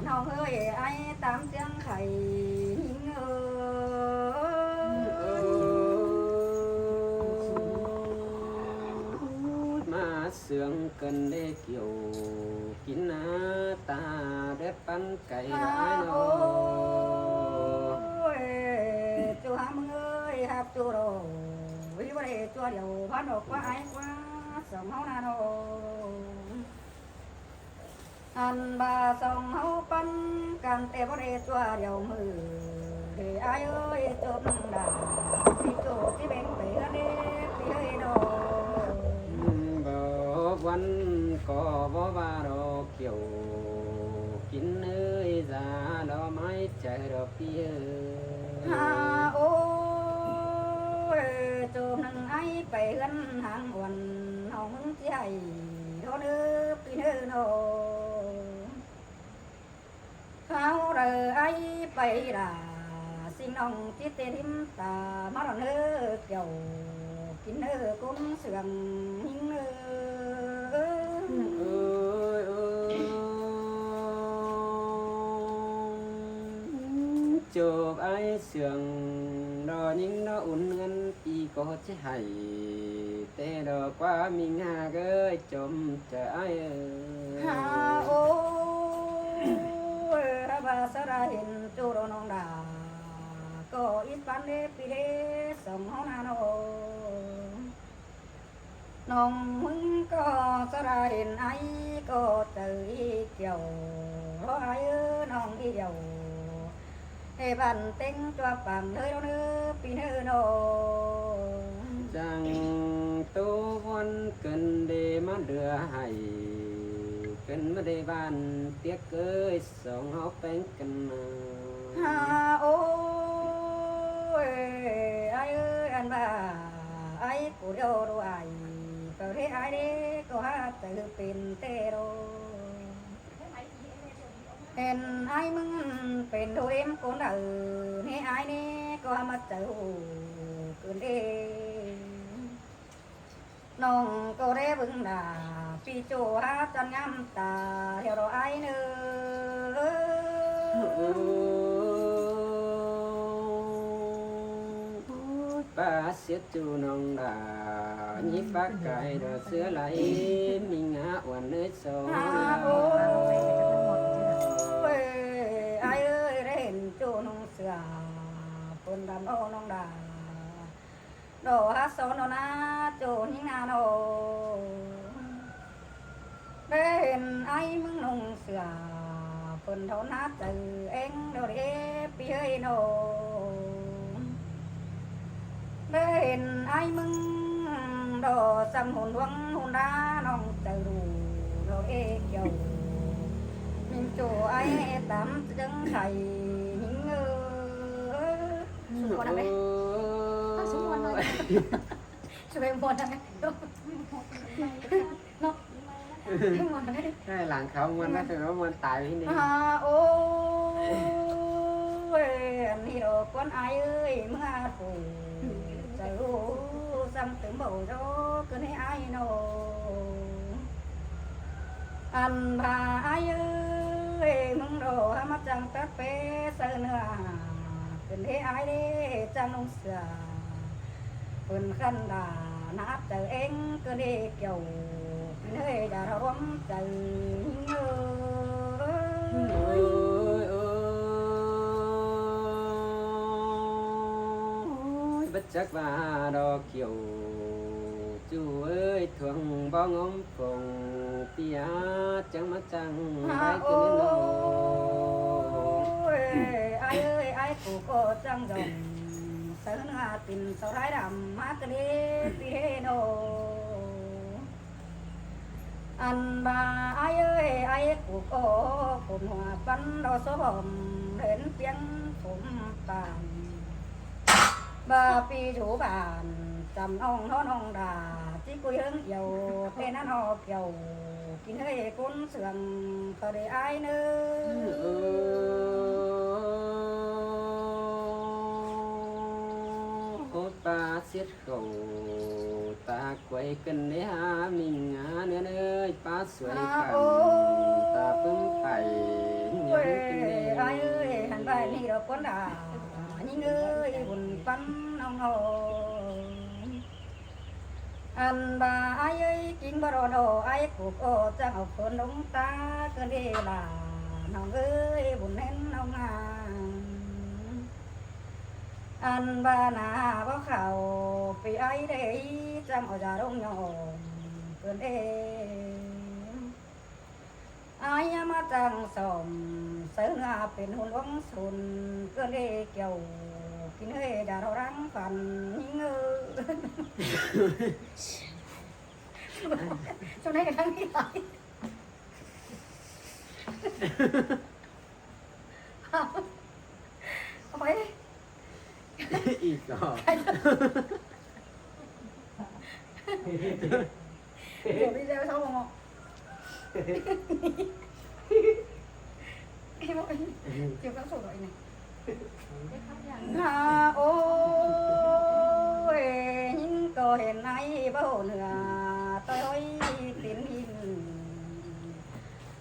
ເຮົາເຮີ້ຍ ອ້າຍຕາມເຄື່ອງໄຂຍິງເອີຍ ມາເຊື່ອງກັນເດ້ກ່ຽວ ກິນໜ້າຕາແບບປັນໄກ່ ອ້າຍເນາະ ໂອ້ຍ ຈູຫາມຶງເອີຍ ຮັກຈູໂລ ວິວເລຈູດຽວ ພັນອອກກວ່າອ້າຍກວ່າສອງເຮົານາໂນ. ອັນວ່າສອງເຮົາປັນກັນແຕ່ບໍ່ໄດ້ຕົວດຽວມື້ເດ ອ້າຍເອີຍ ຈົບໜຶ່ງດາ ຊິໂຈຊິແບ່ງໄປເຮືອນເດ ພີ່ເອີຍເນາະ ບໍ່ວັນກໍບໍ່ວ່າດອກ ກ່ຽວກິນເອີຍ ຢາດອກໄມ້ໃຈດອກ ພີ່ເອີຍ ຫາ ໂອ້ຍ ໂຈມໜຶ່ງອ້າຍໄປເຮືອນຫາງອ່ອນ ນ້ອງມຶງຊິໃຫ້ໂດນເອີ ພີ່ເອີຍເນາະ ເຮົາເດີອ້າຍໄປລາ ຊິງນ້ອງຈິດເຕລິມຕາ ມາດອນເອີ ກ່ຽວ ກິນເອີ ກົ້ນເຊື່ອງຫິງເອີ ເອີຍ ເອີຍ ໂຈບອ້າຍເຊື່ອງ ດອຍິງດອອຸ່ນເງິນ ປີກໍຈະໃຫ້ ແຕ່ດອກກວ່າມີງາເອີຍ ຈົມຈະອ້າຍເອີຍ ຫາ ໂອ້ຍ ລະວ່າສະລາເຫັນຈູດອນ້ອງດາ ກໍອິດປານເດ ປີເດ ສອງເຮົານານ້ອງ ນ້ອງມຶງກໍສະລາເຫັນອ້າຍກໍໃຈກ່ຽວ ເພາະອ້າຍເອີ ນ້ອງອີ່ດຽວ ເຮບັນເຕັງຕົວປັງເລີຍເດີ ປີເດີນ້ອງ ຈັ່ງໂຕວອນເກີນເດມາເດືອໃຫ້ ເກີນມາເດບ້ານຕຽກເອີຍ ສອງເຮົາແປງກັນມາ ຫາ ໂອ້ຍ ອ້າຍເອີຍ ອັນວ່າອ້າຍກູດຽວດູອ້າຍ ເຂົາເດອ້າຍເດ ກໍຫາໃຈເປັນແຕ່ໂດ ເຫັນອ້າຍມຶງເປັນໂດເອັມໂກນດາເອີ ເນອ້າຍເນ ກໍຫາມາໃຈໂຫເກີນເດ ນ້ອງກໍໄດ້ເບິ່ງໜ້າ ປີໂຈຫາຈັນງາມຕາ ແຖວດອກອ້າຍເນີ ປາເສດຈູນ້ອງດາ ຍິບປາກກາຍດອກເສືອໄຫຼ ມີງາອ່ອນເນີສອງ ອ້າຍເອີຍ ໄດ້ເຫັນຈູນຸ່ງເສື້ອ ເພິ່ນດຳເອົານ້ອງດາ ດອກຫາສອນເອົານາ ໂຈຍິງນານ້ອງ ໄດ້ເຫັນອ້າຍມຶງນຸ່ງເສື້ອ ເພິ່ນເທົ່າໜ້າໃຈເອງໂດເດ ປີເອີຍນ້ອງ ໄດ້ເຫັນອ້າຍມຶງ ດອກຊຳຫຸນດວງຫຸນດາ ນ້ອງໃຈຮູ້ໂດເອກ່ຽວ ຍິງໂຈອ້າຍຕາມເຈີງໄຂຍິງເອີຍ ບໍ່ໄດ້ໄປ ເອົາ ສົມມຸດວ່າ ສະເວຍບໍ່ໄດ້ ເນາະ ໃຫ້ຫຼັງເຂົາມ່ວນນະ ເຂົາມ່ວນຕາຍພີ້ນີ້ ອາ ໂອ້ຍ ອັນນີ້ດອກຄວນອ້າຍເອີຍ ເມື່ອຜູ້ຈະຮູ້ຊ້ຳຕື່ມເບົາໂຈ ຄືໃນອ້າຍນ້ອງ ອັນວ່າອ້າຍເອີຍ ມຶງດອກຫາມາຈ້າງຕັດເປໃສ່ເນື້ອ ເປັນເດອ້າຍເດຈ້າງນຸ່ງເສື້ອ ເພິ່ນຄັນດາໜັກໃຈເອງ ກໍເດກ່ຽວ ເນຍ ຢ່າລະລວມໃຈຍິງເອີຍ ໂອ້ຍ ບໍ່ຈັກວ່າດອກກ່ຽວ ຈູເອີຍ ທວງບໍ່ງອມຟອງ ເປຍຈັ່ງມາຈັ່ງໄດ້ກິນເນາະ ໂອ້ຍ ອ້າຍເອີຍ ອ້າຍກູກໍຈັ່ງດອງ ເສີນຫາຕິນສະລາຍດຳ ມາກະເລປີເດໂນ ອັນວ່າອ້າຍເອີຍ ອ້າຍກູກໍກົມຫົວປັນດອກສອບ ເຫັນປຽງສົມປານ ວ່າປີຢູ່ບ້ານ ຈຳນ້ອງເນາະນ້ອງດາ ຈິກຸຍເຮິງອຽວ ເຕນະນອກແກ້ວ ກິນເຮີຍກົ້ນເຊື່ອງ ເຂົາເດອ້າຍເນີ ໂອດປາເສດເຂົ້າ ຕາກວຍກັນເດຫາມິງຫາເນີເນີຍ ປາສວຍກັນ ຕາປຶ້ມໄປ ໂອ້ຍ ອ້າຍເອີຍ ຫັ້ນວ່ານີ້ດອກຄວນດາ ຍິງເອີຍ ບຸນປັນນ້ອງເຮົາ. ອັນວ່າອ້າຍເອີຍ ກິງບໍ່ລໍດອ ອ້າຍກຸກອໍ ຈັ່ງເອົາເພິ່ນລົງຕາ ເກີນເດລາ ນ້ອງເອີຍ ບຸນແມ່ນນ້ອງນາງ. ອັນວ່າໜ້າບໍ່ເຂົ້າ ປີອ້າຍເດ້ ຈັ່ງເອົາຢາລົງຍ້ອມ ເກີນເດ ອ້າຍມາຈ້າງສ້ອມ ໃສ່ເນື້ອເປັນຫຸ່ນວົງຊຸນ ເກືອເລກ່ຽວ ກິນເຮີຍຢາເທົາລັງຝັນຍິງເອີຍ. ຊ່ວງໃດກໍທັງນີ້ຫຼາຍ ເອົາໄປ ອີກກໍ ດຽວມີແຊວເຊົາບໍ່ເນາະ ເຈັບແລ້ວໂສດອີກນີ້. ຫາໂອ້ຍ ຍິງກໍເຫັນໄອ້ເວົ້າເໜືອ ຕ້ອຍຫ້ອຍຕີນຫີນ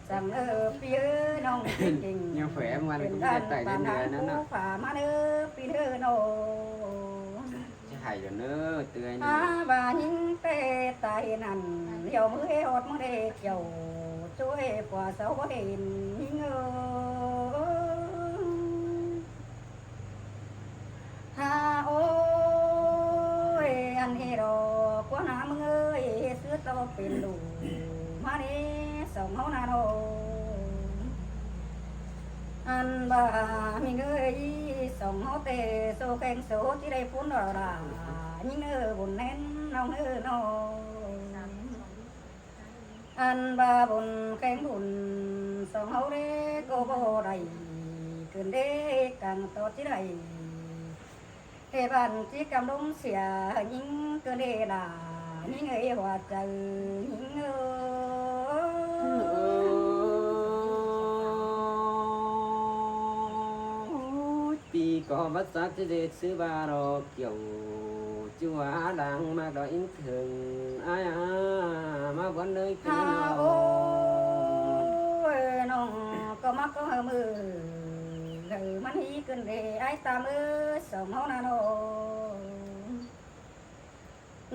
ສັ່ງເອີ ປີເອີ ນ້ອງເກັ່ງ ຍັງແຝງວັນກໍມີແຕ່ໄຕເໜືອນັ້ນນະ ຟ້າມາເດີ ປີເດີນ້ອງ. ຈະໃຫ້ດອກເນີ ເຕືອຍນີ້ ຫາວ່າຍິງແຕ່ຕາຍນັ້ນ ດຽວມື້ຮອດມື້ໄດ້ກ່ຽວ ຊ່ວຍກວ່າເສົາບໍ່ເຫັນຍິງເອີຍ. ຫາໂອ້ຍ ອັນເຮດອກ ກວ່າໜ້າມຶງເອີຍ ເຮັດຊື່ຕໍ່ເປັນລູກມາເດ້ ສອງເຮົານານ້ອງ. ອັນວ່າມີເງິນສອງເຮົາແຕ່ ໂຊແຂ່ງໂຊທີ່ໄດ້ພຸ້ນດອກຫຼ້າ ຍິງເອີຍ ບຸນແໜ້ນນ້ອງເອີຍນ້ອງ. ອັນວ່າບຸນແຂ່ງບຸນ ສອງເຮົາເດ້ກໍບໍ່ໄດ້ ເກີນເດ້ກັງຕໍ່ທີ່ໃດ ເຮັດບ້ານທີ່ກຳລົງເສຍ ຍິງເກີນເດ້ລາ ຍິງເອີຍ ຫົວໃຈຍິງເອີຍ. ປີກໍບໍ່ຈັກຈະເດຊື່ວ່າດອກກ່ຽວ ຈົວດັງມາດອກອິງເຖິງ ອ້າຍອາ ມາບວນເລີຍເປັນນ້ອງ. ໂອ້ຍ ນ້ອງກໍມັກກໍເຮີມື ເຮີມັນຮີຂຶ້ນເດ ອ້າຍຕາເອີຍ ສອງເຮົານະນ້ອງ.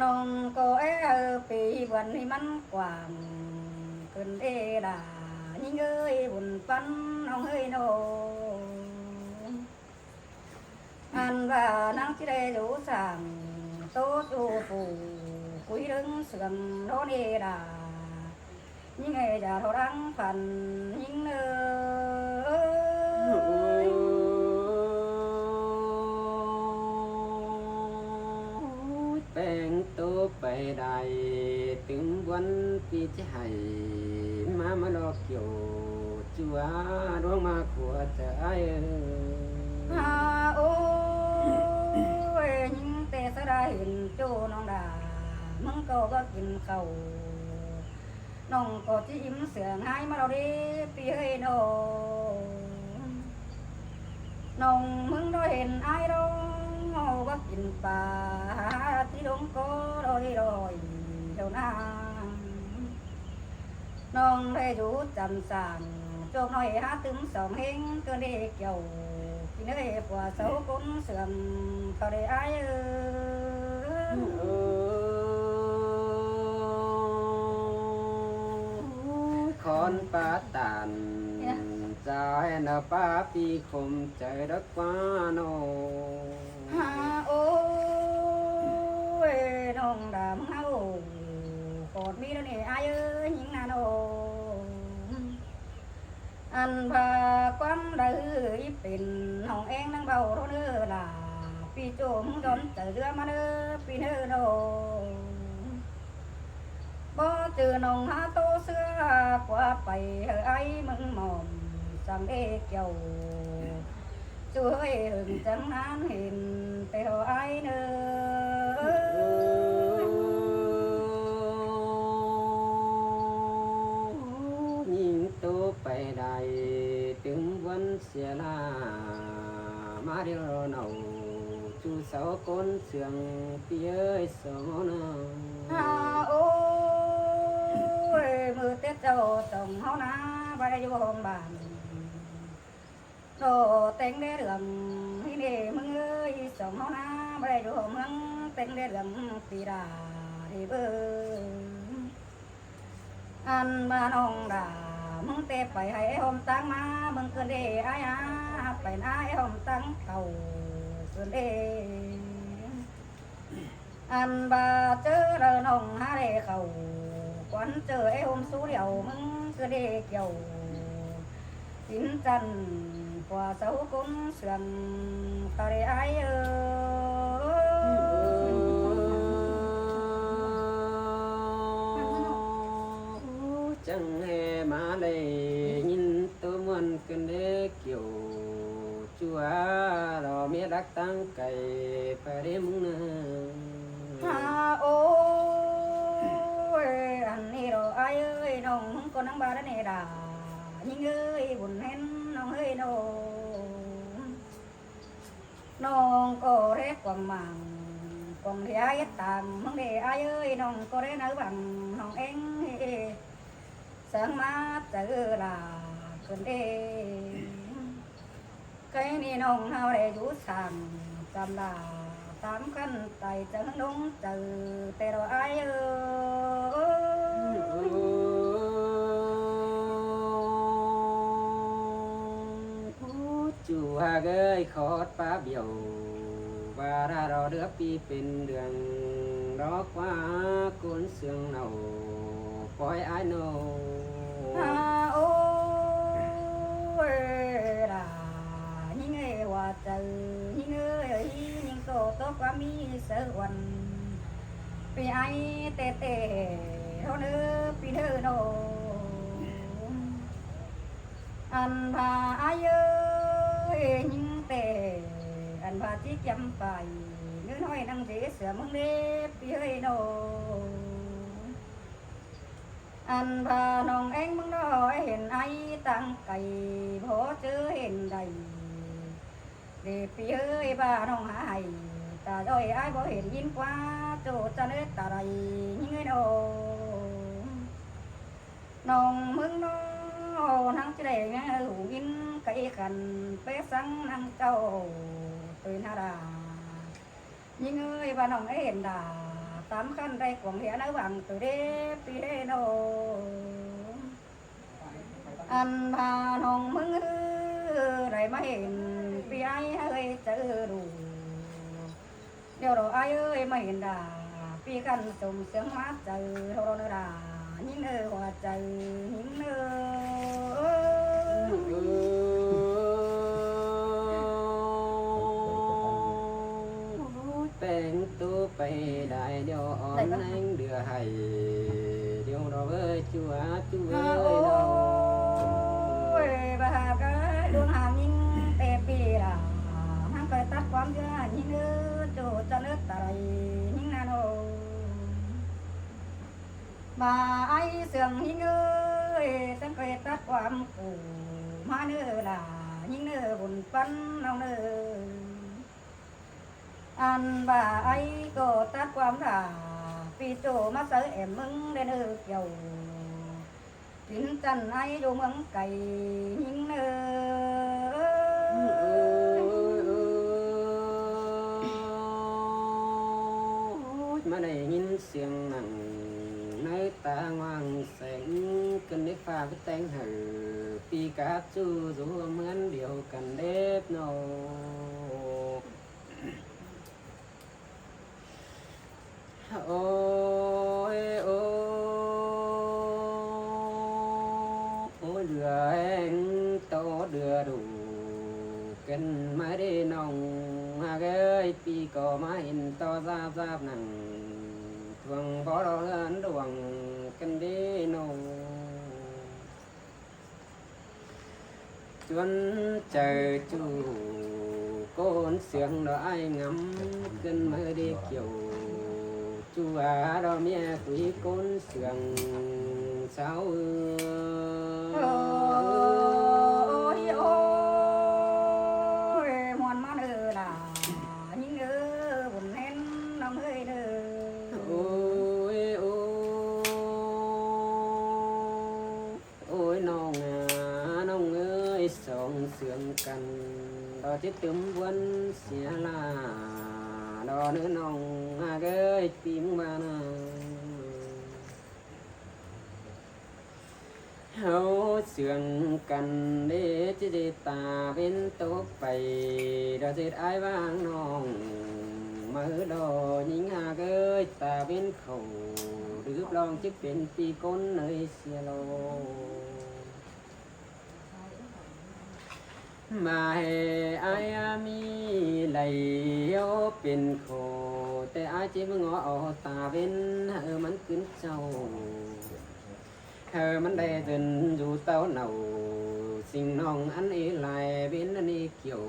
ນ້ອງກໍແອເອີ ປີບວນນີ້ມັນກວ້າງຂຶ້ນເດລາ ຍິງເອີຍ ບຸນປັນນ້ອງເອີຍນ້ອງ. ອັນວ່ານາງຊິໄດ້ຢູ່ສ້າງໂຕສູ່ຜູ້ ຄຸຍເລື່ອງເຊື່ອງໂດເນດາ ຍິງເອີຍ ຢ່າທໍດັງຝັນຍິງເອີຍ. ແປງໂຕໄປໄດ້ ຕື່ມວັນປີຈະໃຫ້ ມາມາລອກ ໂຈ ຈົວ ດວງມາຂົວໃຈເອີຍ. ຫາໂອ້ຍ ຍິງແຕ່ສະດາເຫັນໂຈນ້ອງດາ ມຶງກໍບໍ່ກິນເຂົ້າ ນ້ອງກໍຈິອີ່ມເຊື່ອງຫາຍມາແລ້ວເດ້ ປີເອີຍນ້ອງ. ນ້ອງມຶງບໍ່ເຫັນອ້າຍດອກ ວ່າກິນປາທີ່ດົງກໍລອຍໆ ເຈົ້ານາງ. ນ້ອງໄດ້ຢູ່ຈຳສ້າງ ໂຈກນ້ອຍຫາຕື່ມສອງເຮງ ເກີນເດກ່ຽວ ກິນເອີຍ ກວ່າເສົາກົ້ນເຊື່ອມເຂົາໄດ້ອ້າຍເອີຍ. ໂອ້ຍ ຂອນປາຕານ ເຈົ້າແຫ່ນເອົາປາປີຂົມໃຈດອກວ່ານ້ອງ. ຫາໂອ້ຍ ນ້ອງດາມເຮົາ ຂອດມີແລ້ວນີ້ອ້າຍເອີຍ ຍິງນານ້ອງ. ອັນພາຄວາມໃດເປັນ ນ້ອງແອງນາງເບົາໂທເນີລາ ປີໂຈມຢອນໃຈເຫຼືອມາເດີ ປີເນີນ້ອງ. ບໍ່ຈື່ນ້ອງຫາໂຕເຊື່ອ ກວ່າໄປເຮີອ້າຍເມືອງໝອມ ສັງເດກ່ຽວ ຊ່ວຍເຫິງຈັງນານເຫັນແຕ່ເຮົາອ້າຍເນີ. ຍິງໂຕໄປໄດ້ ຕຶງວັນເສຍລາ ມາດຽວເຮົາເນົ່າ ຊູເສົາກົນເຊື່ອງ ປີເອີຍ ສອງເຮົານາ. ຫາໂອ້ຍ ມື້ແຕ່ເຊົ້າສອງເຮົານາ ບໍ່ໄດ້ຢູ່ຫ້ອງບ້ານ ໂຕແຕ່ງແດ່ເລື່ອງ ນີ້ເດ້ມຶງເອີຍ ສອງເຮົານາບໍ່ໄດ້ຢູ່ຮ່ວມເມືອງ ແຕ່ງແດ່ເລື່ອງປີດາເດ້ເບິ່ງ ອັນວ່ານ້ອງດາ ມຶງແຕ່ໄປໃຫ້ອ້າຍຫົ່ມຕາງມາ ເບິ່ງເກີນເດ້ອ້າຍອາ ໄປນາອ້າຍຫົ່ມຕາງເຂົ້າເກີນເດ້ ອັນວ່າເຈີລະນ້ອງຫາໄດ້ເຂົ້າ ກວນເຈີໄອ້ຫົ່ມຊູດຽວ ມຶງຄືເດ້ກ່ຽວ ສິນຈັນ ກວ່າເສົາກົງເຊື່ອງ ກະໄດ້ອ້າຍເອີຍ ຈັ່ງແຮ່ມາໄດ້ຍິນໂຕມ່ວນກັນເດ້ກ່ຽວ ຈົວລໍເມດລັກຕັ້ງໄກໄປເດ້ມຶງເນີ ຮາ ໂອ້ຍ ອັນນີ້ດອກອ້າຍເອີຍ ນ້ອງມຶງກໍນັ່ງບາດແນດາ ຍິງເອີຍ ບຸນເຫັນນ້ອງເອີຍໂນ ນ້ອງກໍແລກວາງໝາງ ກອງເທຍເຮັດຕາມ ເມືອງເດອ້າຍເອີຍ ນ້ອງກໍແລນາງວັງ ນ້ອງເອັງເຮ ເຊິ່ງມາເຈີລາເພິ່ນເດ ໄກນີ້ນ້ອງເຮົາໄດ້ຢູ່ສ້າງ ສຳລາຕາມຂັ້ນໄຕ ເຈີໜົງເຈີແຕ່ດອກອ້າຍເອີຍ ຈູຮັກເອີຍ ຂອດປາບຽວ ວ່າດາດອເດືອປີເປັນເດືອນ ດອກວ່າກົນເຊື່ອງເນົ່າ ປ່ອຍອ້າຍໂນ ຮາ ໂອ້ຍ ດາ ຍິງເອີຍ ຫົວໃຈ ຍິງເອີຍ ຍິງໂຕ ໂຕກວ່າມີເສືອອວນ ປີໄອແຕ່ແຕ່ ເທົ່າເນີ ປີເນີໂນ ອັນພາອ້າຍເອີຍ ຍິງແຕ່ ອັນພາຈີກຽມໄປ ເງິນຫ້ອຍນັງເດເສືອເມືອງເດ ປີເອີຍໂນ ອັນພານ້ອງແອງເມືອງນ້ອຍ ເຫັນໄອຕາງໄກ ພໍເຈີເຫັນໄດ້ ເດປີເອີຍ ບ້ານ້ອງຫາໄຫ້ ຕາຈ້ອຍອ້າຍບໍ່ເຫັນຍິນກວ່າ ໂຈຈະເນີຕາໄດ ຍິງເອີຍໂນ ນ້ອງເມືອງນ້ອຍ ນາງຈະໄດ້ງາຫູຍິນ ໄກຄັນແປສັງນາງເຈົ້າ ໂຕຍນາດາ ຍິງເອີຍ ບ້ານ້ອງເຫັນດາ ຕາມຄັນໄດ້ກວງເຮຍນາຫວັງ ໂຕຍເດປີເດໂນ ອັນພານ້ອງເມືອງເອີຍ ໄດ້ມາເຫັນ ປີອ້າຍເອີຍເຈີດູ ດຽວດອກອ້າຍເອີຍ ມາເຫັນດາ ປີກັນສົມເສຍງມາເຈີ ໂທໂລນະດາ ຍິງເອີຍ ຫົວໃຈຍິງເອີຍ ແປງໂຕໄປໄດ້ ດຽວອ່ອນແນງເດືອໄຫ້ ດຽວດອກເອີຍ ຈົວ ຈູເອີຍ ໂອ້ຍ ບາກະດວງຫາງຍິງແຕ່ປີລາ ມັນກໍຕັດຄວາມເຊື່ອຍິງເອີຍ ໂຈຈະເລີກຕາໄລຍິງນາໂນ ບາໄອເຊື່ອງຍິງເອີຍ ຈັ່ງກໍຕັດຄວາມກູມາເນີລາ ຍິງເນີບຸນປັນນ້ອງເນີ ອັນວ່າໄອກໍຕັດຄວາມຖ້າ ປີໂຈມາໃສ່ແອມເມືອງແດນເອີກຽວ ກິນຈັນໄອຢູ່ເມືອງໄກຍິງເນີ ມາໄດ້ຍິນສຽງໜັງໃນຕາງວາງແສງ ເກີນໄດ້ຟ້າໄປແຕ່ງໃຫ້ ປີກາຈູຢູ່ເຮືອນດຽວກັນເດັບນ້ອງ ໂອ້ຍ ໂອ້ຍ ເດືອແຮງໂຕເດືອດູ ເກີນມາເດ້ນ້ອງຫາກເອີຍ ປີກໍມາເຫັນຕໍ່ຊາບຊາບໜັງ ທວງບໍ່ລໍເຮືອນດວງກັນເດ້ນ້ອງ ຈວນໃຈຈູໂກນເສືອງດອກອ້າຍງຳ ຂຶ້ນມາເດກ່ຽວ ຈູອາດອກເມຍຄຸຍໂກນເສືອງເຊົາເອີຍ ໂອ້ຍ ໂອ້ຍ ມ່ວນມາເດີລາ ຍິງເດີ ບຸນເຫັນນ້ອງເອີຍເດີ ໂອ້ຍ ໂອ້ຍ ໂອ້ຍ ນ້ອງອາ ນ້ອງເອີຍ ສອງ ເຊື່ອງກັນ ດອກຈິດຕື່ມບວນເສຍລາ ດອກເນີນ້ອງຫາກເອີຍ ປີມງມານາ ເຮົາເຊື່ອງກັນເດ ຈິດຕາເວັນຕົກໄປ ດອກຈິດອ້າຍວາງນ້ອງ ມາເຮີດອກຍິງຫາກເອີຍ ຕາເວັນເຂົ້າ ລືບລອງຈິດເປັນປີກົນເອີຍເສຍລອ ມາໃຫ້ອ້າຍມີໄຫຼເປັນໂຄ ແຕ່ອ້າຍຈິບງໍເອົາຕາເວັນ ໃຫ້ມັນຂຶ້ນເຊົ້າ ໃຫ້ມັນໄດ້ຕື່ນຢູ່ເຕົ້າເນົ່າ ສິ່ງນ້ອງອັນເອຫຼາຍເວັນອັນເອກ່ຽວ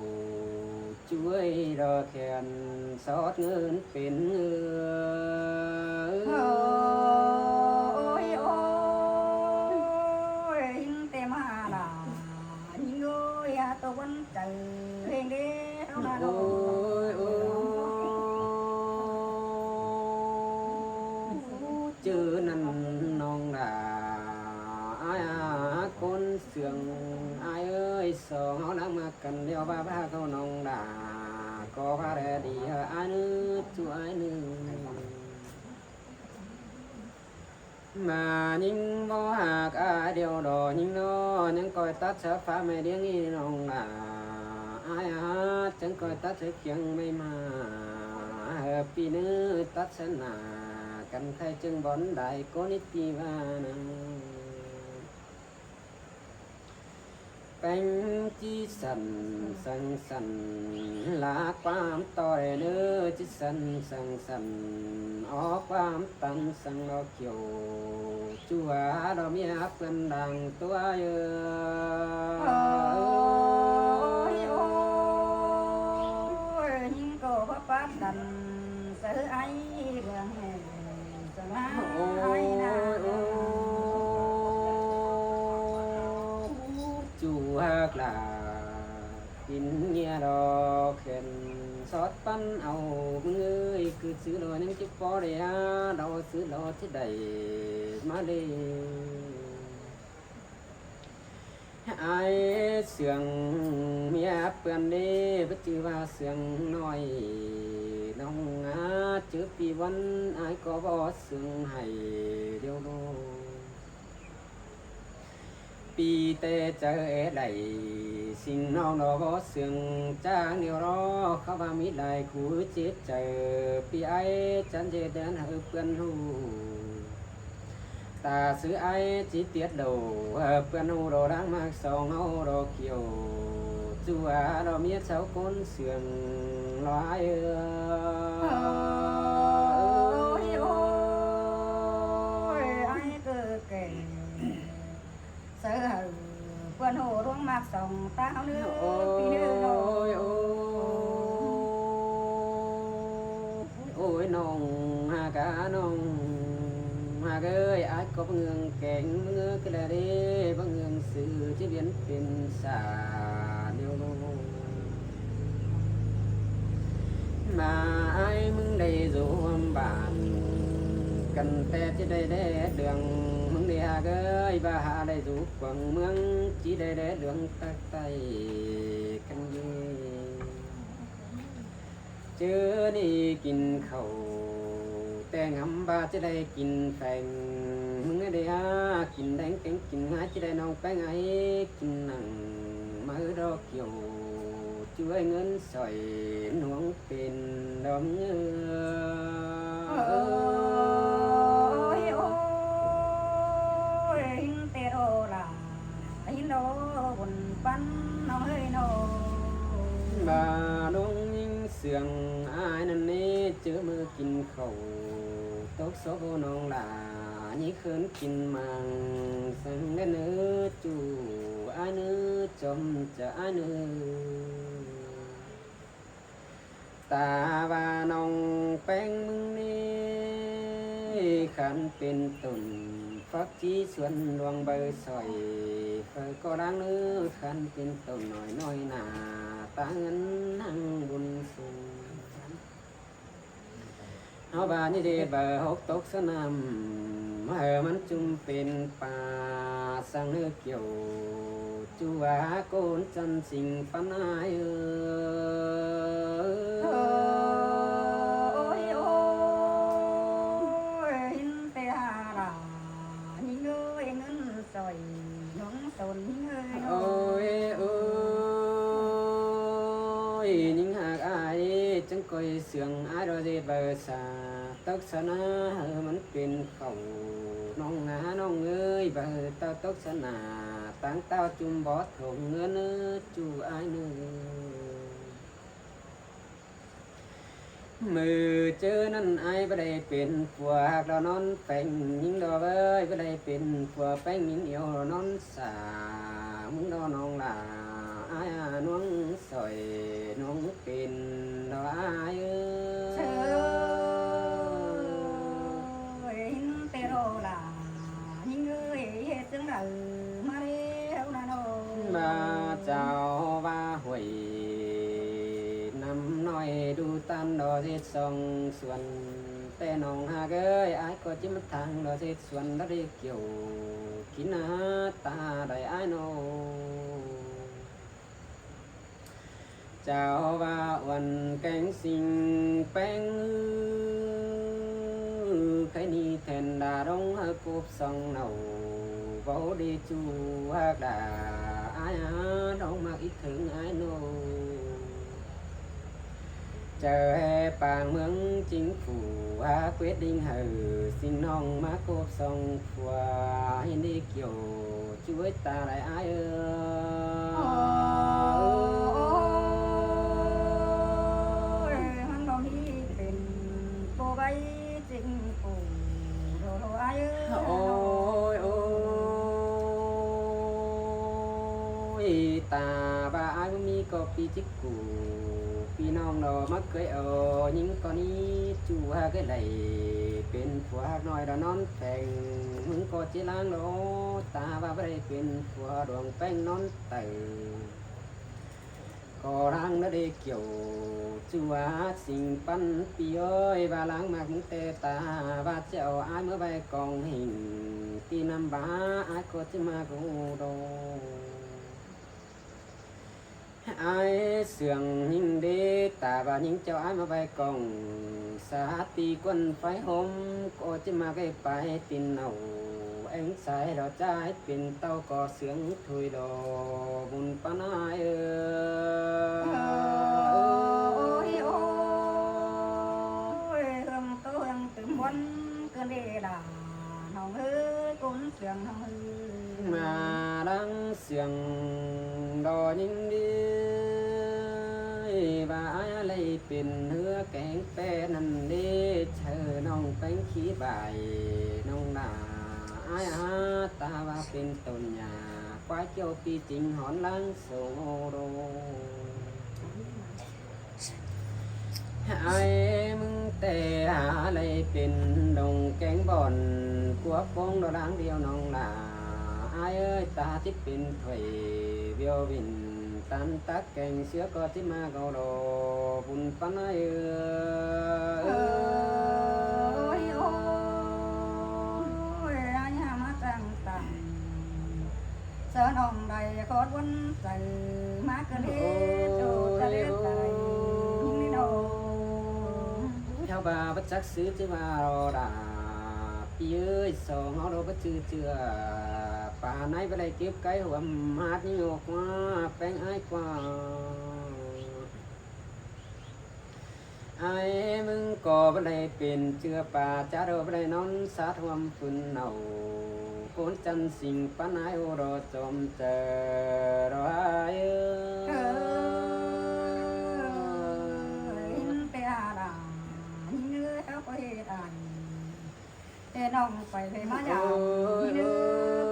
ຈວຍດອກແຂນ ສອດເງິນເປັນເງິນ ໂອ້ຍ ໂອ້ຍ ຍິງແຕ່ມາລາ ຍິງເອີຍ ຕົກວັນໃຈເພງເດ ເຮົານາ ໂອ້ຍ ໂອ້ຍ ເຈີນັ້ນນ້ອງລາ ອ້າຍຫາຄົນເຊື່ອງ ອ້າຍເອີຍ ສອງເຮົານັກມັກກັນແລ້ວ ວ່າພາເຂົານ້ອງລາ ກໍພາແລດີ ອ້າຍເນີ່ ຈວຍໜຶ່ງ ມາຍິງບໍ່ຫາກອ້າຍດຽວດອກ ຍິງນ້ອຍຍັງກອຍຕັດສາຟ້າແມ່ດຽງອີນ້ອງຫຼ້າ ອ້າຍຫາກຈຶ່ງກອຍຕັດສາຄຽງໄມ້ມາ ເອີ ປີເນີ ຕັດສະໜ້າກັນໄຄຈຶ່ງບ່ອນໄດ້ ໂກນິດປີວ່ານະ. ແປ້ງຈີສັນສັງສັນ ລາຄວາມຕໍ່ໄດ້ເດີ ຈີສັນສັງສັນ ອອກຄວາມຕັນສັງດອກຂຽວ ຈົວດອກເມຍເປື້ອນດ່າງຕົວເອີ ໂອ້ຍ ໂອ້ຍ ຍິງກໍພະປາດດັນ ສະເອີ ອ້າຍເບືອງແຫ່ງ ໂອ້ຍ ໂອ້ຍ ໂອ້ຍ ຈູຮັກຫຼ້າ ກິນເງຍດອກແຂນ ສອດປັນເອົາມຶງເອີຍ ຄືຊື້ດອກຍັງຊິພໍໄດ້ຫາ ດອກຊື້ດອກຊິໄດ້ມາເລີຍ. ອ້າຍເຊື່ອງເມຍເປື້ອນເດ້ ບໍ່ຈື່ວ່າເຊື່ອງນ້ອຍ ນ້ອງອາດຈື່ປີວັນ ອ້າຍກໍບໍ່ເຊື່ອງໃຫ້ດຽວໂລ ປີແຕ່ໃຈເອໄດ້ ສິ່ງນ້ອງດອກບໍ່ເຊື່ອງຈາກດຽວໂລ ເຂົາວ່າມີຫຼາຍຄູ່ຈິດໃຈ ປີອ້າຍຈັນເຈເດນໃຫ້ເປື້ອນຮູ້ ຕາຊື່ອ້າຍຈິດຕຽດໂດ ເອີ ເປື້ອນຮູ້ໂດລາງມາກສອງເຮົາດອກຂຽວ ຈູວ່າດອກເມຍເຊົາຄົນເຊື່ອງຫຼາຍເອີ ໂອ້ຍ ໂອ້ຍ ອ້າຍເກີດແກ່ ເຊີເຮີ ເປື້ອນຮູ້ລວງມາກສອງຕາເຮົາເດີ ໂອ້ຍ ໂອ້ຍ ໂອ້ຍ ໂອ້ຍ ນ້ອງຫາກ ນ້ອງຫາກເອີຍ ອ້າຍກໍເມືອງແກງເມືອງກະລະເດ ເມືອງຊື່ທີ່ວຽນເປັນສາດຽວໂລ ມາອ້າຍມຶງໄດ້ຮ່ວມບ້ານກັນແຕ່ທີ່ໄດ້ແດດເດືອງ ມຶງໄດ້ຫາກເອີຍ ວ່າຫາໄດ້ຢູ່ກວາງເມືອງ ທີ່ໄດ້ແດດເດືອງຕັກໄຕ້ກັນເອີຍ ເຈີນີ້ກິນເຂົ້າແຕ່ງອຳ ວ່າຈະໄດ້ກິນແປ້ງ ມຶງໄດ້ຫາກິນແດງແກງກິນຫາ ຈະໄດ້ນ້ອງແປ້ງໄອ ກິນໜັງມາເຮີດອກຂຽວ ຊ່ວຍເງິນຊ່ອຍໜວງເປັນດອມເງິນ ໂອ້ຍ ໂອ້ຍ ເຫັນແຕ່ໂດລາ ເຫັນໂດບຸນປັນນ້ອງເອີຍນ້ອງ ບາດອງຍິງເຊື່ອງອ້າຍນັ້ນເນ ເຈີມື້ກິນເຂົ້າ ຕົກໂຊບນ້ອງຫຼ້າ ຍິງຄືນກິນມັງ ສັງເດເນີ ຈູອ້າຍເນີ ຈອມຈະອ້າຍເນີ ຕາວ່ານ້ອງແປ້ງມຶງນີ້ ຄັນເປັນຕົ້ນຝັກຈີສວນຫຼວງໃບສອຍ ເຝີກໍລ້າງເນີ ຄັນເປັນຕົ້ນນ້ອຍນ້ອຍໜ້າ ຕາເງິນນາງບຸນສູງ ເຮົາບາດນີ້ເດບາຫົກຕົກສະໜຳ ໃຫ້ມັນຈຸ່ມເປັນປາ ສັງເນີກ່ຽວ ຈູວ່າໂກນຈັນສິງປັນອ້າຍເອີຍ. ໂອ້ຍ ໂອ້ຍ ເຫັນແຕ່ຫາລາ ຍິງເອີຍ ເງິນສອຍ ນ້ອງສົນຍິງເອີຍ. ໂອ້ຍ ໂອ້ຍ ຍິງຮັກອ້າຍ ຈັ່ງກ່ອຍເຊື່ອງ ອ້າຍດອກເດດເບີສາ ຕົກສະໜາໃຫ້ມັນເປັນເຂົ້າ ນ້ອງນານ້ອງເອີຍ ບໍ່ໃຫ້ເຕົ້າຕົກສະໜາ ຕັ້ງເຕົ້າຈຸ່ມບໍ່ຖົງເງິນເອີຍ ຈູອ້າຍເນີ. ມື້ເຈີນັ້ນອ້າຍບໍ່ໄດ້ເປັນຜົວຮັກດອກນ້ອງແປ້ງຍິງດອກເອີຍ ບໍ່ໄດ້ເປັນຜົວແປ້ງຍິງດອກນ້ອງສາວ ມຶງດອກນ້ອງຫຼ້າ ອ້າຍຫານ້ອງສອຍ ນ້ອງເປັນດອກອ້າຍເອີຍ. ເຊີຍ ເຫັນແຕ່ດອກຫຼ້າ ຍິງເອີຍ ເຮັດຈັ່ງໃດມາແລ້ວນະນ້ອງ ວ່າເຈົ້າວ່າຫ້ວຍ ນ້ຳນ້ອຍດູຕາມດອກເຮັດຊ່ອງສວນ ແຕ່ນ້ອງຮັກເອີຍ ອ້າຍກໍຈິມາທາງດອກເຮັດສວນ ດອກເຮັດກ່ຽວ ກິນຫາຕາໄດ້ອ້າຍນ້ອງ. ເຈົ້າວ່າອວນແກງສິງແປ້ງ ໃຄໜີແທນດາດົງໃຫ້ກົບສອງເນົ່າ ເວົ້າດີຈູຮັກດາ ອ້າຍຫານ້ອງມັກອີກເຖິງອ້າຍໂນ ເຈົ້າແຫ່ປາງເມືອງຈິງຟູ ຫາເວດດິງໃຫ້ສິງນ້ອງມາກົບສອງຜົວ ເຫັນດີກ່ຽວ ຊ່ວຍຕາໄດ້ອ້າຍເອີຍ. ໂອ້ຍ ມັນບໍ່ມີເປັນບໍ່ໄວຈິງປູໂດໂດອ້າຍເອີຍ. ໂອ້ຍ ໂອ້ຍ ຕາວ່າອ້າຍບໍ່ມີກໍປີຈິກກູ ພີ່ນ້ອງດອກມັກເຄີຍເອົາຍິງກໍນີ້ ຈູຫາກເຄີຍໄດ້ເປັນຜົວຮັກນ້ອຍດອກນອນແຟງ ມຶງກໍຈິລ້າງດອກ ຕາວ່າບໍ່ໄດ້ເປັນຜົວດວງແປ້ງນອນ ເຕີ ກໍລ້າງນະເດກ່ຽວ ຈູວ່າສິງປັນປີເອີຍ ວ່າລ້າງມັກແຕ່ຕາ ວ່າຈະເອົາອ້າຍເມືອໄວ້ກອງຫິງ ຕີນ້ຳບາອ້າຍກໍຈະມາໂກດອ ອ້າຍເຊື່ອງຍິງເດ ຕາວ່າຍິງເຈົ້າອ້າຍມາໄວ້ກອງ ສາຕີກວນໄຟຫົມ ກໍຈະມາໄກປາຍຕີນເອົາ ແອງສາຍດອກຈາຍ ເປັນເຕົ້າກໍເຊື່ອງຖົຍດອກ ບຸນປານອ້າຍເອີຍ. ໂອ້ຍ ໂອ້ຍ ເຮືອງໂຕເຮືອງຕື່ມບົນເກີນເວລາ ນ້ອງເອີຍ ກົນເຊື່ອງນ້ອງເອີຍ ມາດັງເຊື່ອງດອກຍິງດີ ວ່າອ້າຍໄລ່ເປັນເຮືອແກງແປນັ້ນເດ ເຊີນ້ອງແປ້ງຂີ້ບາຍນ້ອງຫຼ້າ ອ້າຍອາຕາວ່າເປັນຕົ້ນຫຍ້າ ຄວາຍກ່ຽວປີຈິງຫອນຫຼັງ ໂຊໂດ ອ້າຍມຶງແຕ່ຫາໄລ່ເປັນດົງແກງບ່ອນ ກົວໂປ່ງດອກດາງດຽວນ້ອງຫຼ້າ ອ້າຍເອີຍ ຕາທີ່ເປັນຖ້ວຍວຽວວິນ ຕັນຕັກແກງເສືອກໍທີ່ມາເກົາດອກ ບຸນປານອ້າຍເອີຍ. ໂອ້ຍ ໂອ້ຍ ອ້າຍຫາມາຈັ່ງຕັງ ເຊີນອອງໄດ້ຂອດວົນໃຈ ມາເກີດເດໂຈຈະເດຕາຍຍິງນີ້ດອກ ເຮົາວ່າບໍ່ຈັກຊື່ຈະວ່າດອກດາ ປີເອີຍ ສອງເຮົາດອກບໍ່ຈື່ເຈື່ອ ປາໃນບໍ່ໄດ້ເກັບໄກ່ຫວມ ຫາດຍິງອອກມາແປ້ງອ້າຍກວ່າ ອ້າຍມຶງກໍບໍ່ໄດ້ເປັນເຈື່ອປາ ຈາດອກບໍ່ໄດ້ນອນສາດຮ່ວມຟືນເນົ່າ ໂກນຈັນສິງປານອ້າຍໂອດອກຈອມເຈີດອກອ້າຍເອີຍ. ເອີ ເຫັນແຕ່ອາດາ ຍິງເອີຍ ເຮົາກໍເຮັດອາຍ ແຕ່ນ້ອງໄປໃຜມາຢາມ ໂອ້ຍ ພີ່ເດີ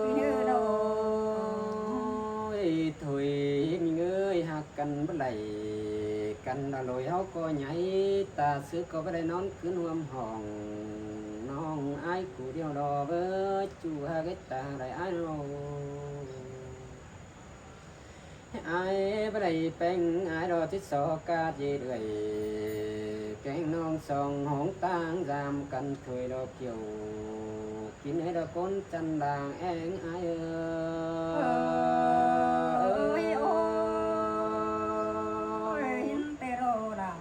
ພີ່ເດີດອກ ໂອ້ຍ ໂຖຍ ຍິງເອີຍ ຮັກກັນບໍ່ໄຫຼກັນດອກໂລຍ ເຮົາກໍໃຫຍ່ ຕາເສືອກໍບໍ່ໄດ້ນອນຄືນຮ່ວມຫ້ອງ ນ້ອງອ້າຍຜູ້ດຽວດອກເອີຍ ຈູຫາກເຮັດຕາໄດ້ອ້າຍນ້ອງ. ອ້າຍບໍ່ໄດ້ແປງ ອ້າຍລໍຊິຊອກກາດເຢດເອື້ອຍ ແກງນ້ອງສອງຫ້ອງຕ່າງ ຢາມກັນຖ້ວຍດອກກ່ຽວ ກິນເອີດອກກົ້ນຈັນດາງແອງອ້າຍເອີຍ. ໂອ້ຍ ໂອ້ຍ ເຫັນແຕ່ລໍລາ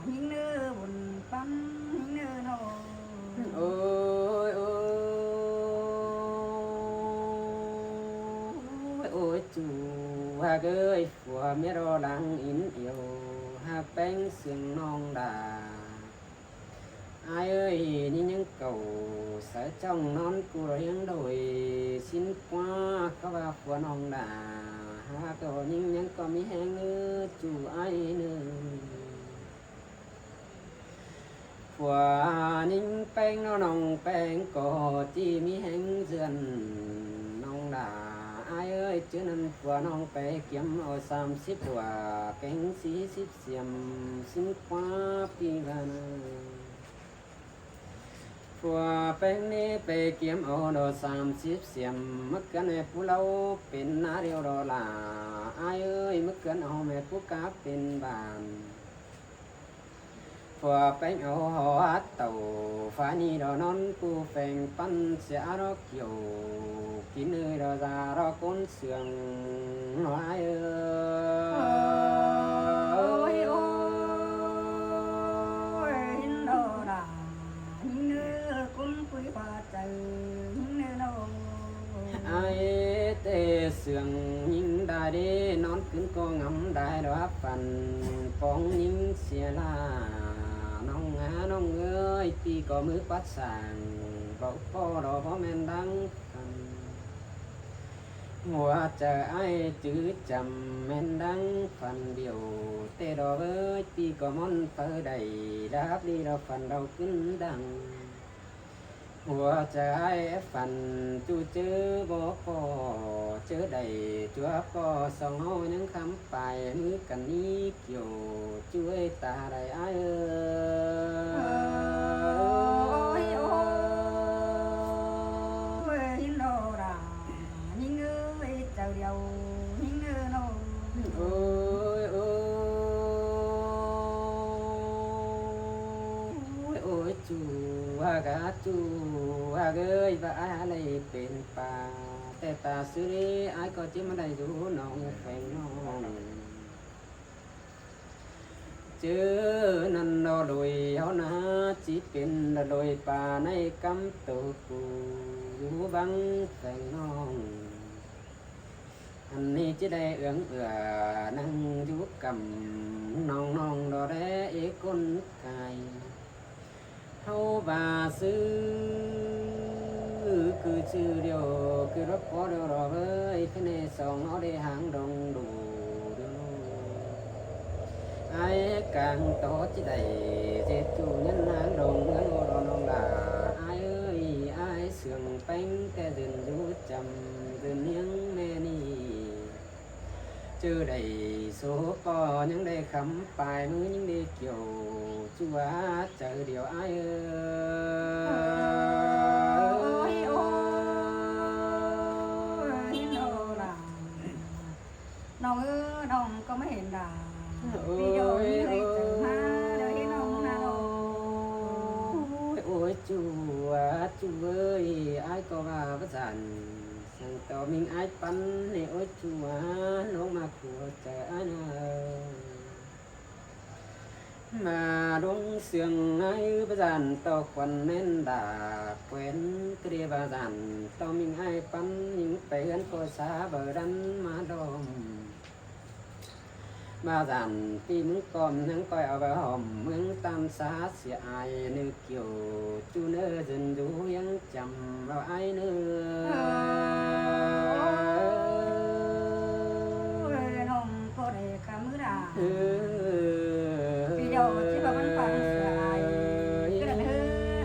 ຍິງເນີບຸນປັນ ຍິງເນີນ້ອງ. ໂອ້ຍ ໂອ້ຍ ໂອ້ຍ ໂອ້ຍ ຈູຮັກເອີຍ ຜົວເມຍລໍຫຼັງອິນອຽວ ຮັກແປງເຊື່ອງນ້ອງດາ. ອ້າຍເອີຍ ຍິງຍັງເກົ່າ ສາຍຈ້ອງນອນກູລຽງໂດຍ ສິນກວ່າເຂົາວ່າຜົວນ້ອງດາ ຫາກໍຍິງຍັງກໍມີແຮງເນີ ຈູອ້າຍເນີ. ຜົວຍິງແປງເນາະ ນ້ອງແປງກໍຈີມີແຮງເຈື່ອນນ້ອງດາ. ອ້າຍເອີຍ ເຈີນັ້ນຜົວນ້ອງໄປກຽມເອົາສາມສິບຕົວ ແກງສີ່ສິບສຽມ ສິນກວ່າປີບານາ. ຜົວແປງນີ້ໄປກຽມເອົາດອກສາມສິບສຽມ ມາເກືອນໃຫ້ຜູ້ເລົ່າເປັນນາດຽວດອກຫຼ້າ. ອ້າຍເອີຍ ມາເກືອນເອົາແມ່ຜູ້ກາເປັນບ້ານ. ຜົວແປງເອົາຫົວເຕົາ ຟ້ານີ້ດອກນອນກູແປງປັນເສຍດອກ ກ່ຽວ ກິນເອີຍດອກຢາດອກກົ້ນເຊື່ອງນ້ອຍເອີຍ. ໂອ້ຍ ໂອ້ຍ ເຫັນດອກດາ ຍິງເນີ ກົ້ນປຸຍປາໃຈ ຍິງເນີນ້ອງ. ອ້າຍແຕ່ເຊື່ອງຍິງດາເດ ນອນຄືນກໍງຳດາຍດອກ ຝັນປອງຍິງເສຍຫຼ້າ ນ້ອງຫານ້ອງເອີຍ ຕີກໍມືປັດສາງ ເວົ້າພໍດອກບໍ່ແມ່ນດັ່ງ ຝັນ. ຫົວໃຈອ້າຍຈື່ຈຳແມ່ນດັ່ງຝັນດຽວ ແຕ່ດອກເອີຍ ປີກໍມ່ອນເປີໄດ້ ດາບດີດອກຝັນເດົາຂຶ້ນດັງ. ຫົວໃຈຝັນຈູເຈີບໍ່ພໍ ເຈີໄດ້ຈົວພໍ ສອງເຮົາຍັງຄຳປາຍ ມືກັນນີ້ ກ່ຽວ ຈຸ້ຍຕາໄດ້ອ້າຍເອີຍ. ໂອ້ຍ ໂອ້ຍ ໂອ້ຍ ຍິງເອີຍ ເຈົ້າດຽວ ຍິງເອີຍນ້ອງ. ໂອ້ຍ ໂອ້ຍ ໂອ້ຍ ຈູຮັກ ຈູຮັກເອີຍ ວ່າອ້າຍໄດ້ເປັນປາ ແຕ່ຕາຊື່ນີ້ ອ້າຍກໍຈິມາໄດ້ຢູ່ນ້ອງແຟງນ້ອງ. ເຈີນັ້ນດອກໂດຍເຮົານາ ຊິເປັນດອກໂດຍປາໃນກຳໂຕກູ ຢູ່ບັງແຟງນ້ອງ. ອັນນີ້ຈະໄດ້ເອື້ອງເອື້ອນັ່ງຢູ່ກຳ ນ້ອງໆ ດອກແລເອກົນກາຍ. ເຮົາວ່າຊື່ຄືຊື່ດຽວ ຄືລົດພໍດຽວດອກເອີຍ ຄະແນສອງເຮົາໄດ້ຫາງດົງດູດຽວ. ອ້າຍກາງຕໍ່ຊິໄດ້ເຈັດຈູຍັນນາງດົງເຮືອນໂອດອນອງຫຼ້າ. ອ້າຍເອີຍ ອ້າຍເຊື່ອງແປງແຕ່ເດີນຢູ່ຈຳ ເດີນຮຽງແມ່ນີ້. ເຈີໄດ້ໂສກໍຍັງໄດ້ຄຳ ປາຍມືຍັງໄດ້ກ່ຽວ ຈົວໃຈດຽວອ້າຍເອີຍ. ໂອ້ຍ ໂອ້ຍ ໂອ້ຍ ນ້ອງເອີຍ ນ້ອງກໍມາເຫັນດາ ໂອ້ຍ ປີດອກເອີຍ ໃຫ້ເຈີມາ ດຽວເຫັນນ້ອງນາໂດ. ໂອ້ຍ ໂອ້ຍ ຈູ ຈູເອີຍ ອ້າຍກໍວ່າວ່າຊັ້ນ ສັງຕໍ່ມິງອ້າຍປັນໃຫ້ ໂອ້ຍ ຈູຫານ້ອງມາຂົວໃຈອ້າຍນາ. ມາດົງເຊື່ອງໃຫ້ປະຈານຕໍ່ຂວັນແມ່ນດາ ແຂວນກະເດບາຈານ ຕໍ່ມິງອ້າຍປັນຍິງໄປເຮືອນກໍສາເບີດັນມາດອມ. ບາຈານທີ່ມຶງກອມຍັງກ່ອຍເອົາໄປຫອມ ເມືອງຕາມສາເສຍອາຍເນີ ກ່ຽວ ຈູເນີ ເຈີນຢູ່ຫຽງຈຳເວົ້າອ້າຍເນີ. ເອີ ນ້ອງກໍໄດ້ຄຳເດີ ເອີ ປີດຽວຊິວ່າມັນຟັງເສຍອາຍ ຄືນັ້ນເອີ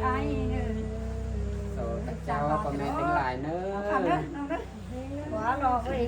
ອ້າຍເນີ. ໂສພະເຈົ້າ ພໍ່ແມ່ທັງຫຼາຍເນີ ຄຳເດີ ນ້ອງເດີ ບໍ່ລອເວີຍ.